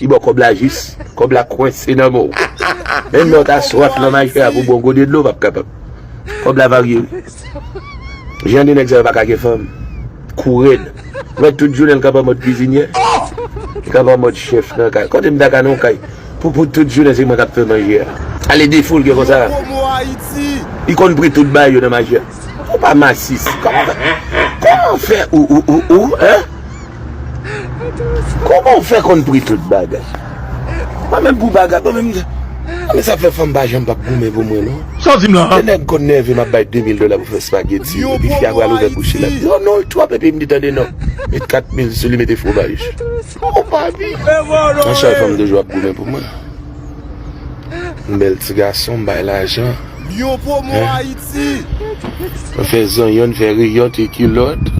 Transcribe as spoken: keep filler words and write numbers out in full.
Li ba w kòb la jis. Kòb la kwense nan men w. Menm lè w ta swaf nan mache a pou bon gode dlo, w p ap kapab. Kòb la varye, wi. Jan de nèg sa yo pa ka gen fanm. Kou rèd. Mwen tout jounen l kanpe an mòd kwizinyè. Li kanpe an mòd chèf nan kay. Kote m ta ka nan yon kay? Pou, pou tout jounen se mwen k ap fè manje a. Ale defo l gen konsa. Li konn pri tout bagay yo nan mache a. Ou pa masis. Kòman fè? Kòman fè ou, ou, ou, ou, hein? Kòman w fè konn pri tout bagay? Mwen menm pou bagay, mwen menm, mwen menm sa fè fanm pa janm p ap goumen pou mwen, non. Sa w di m la? Se nèg konn nève m ap bay de mil dola pou fè spageti, epi fi a pral ouvè bouch li la. Yo non, l twòp, epi m di tande non. Met kat mil sou li, mete fwomaj. Ou pa bi. Nan chay fanm toujou ap goumen pou mwen. M bèl ti gason, m bay lajan. Lyon Promo Haïti. Mwen fè zonyòn, fè riyòt e kilòt.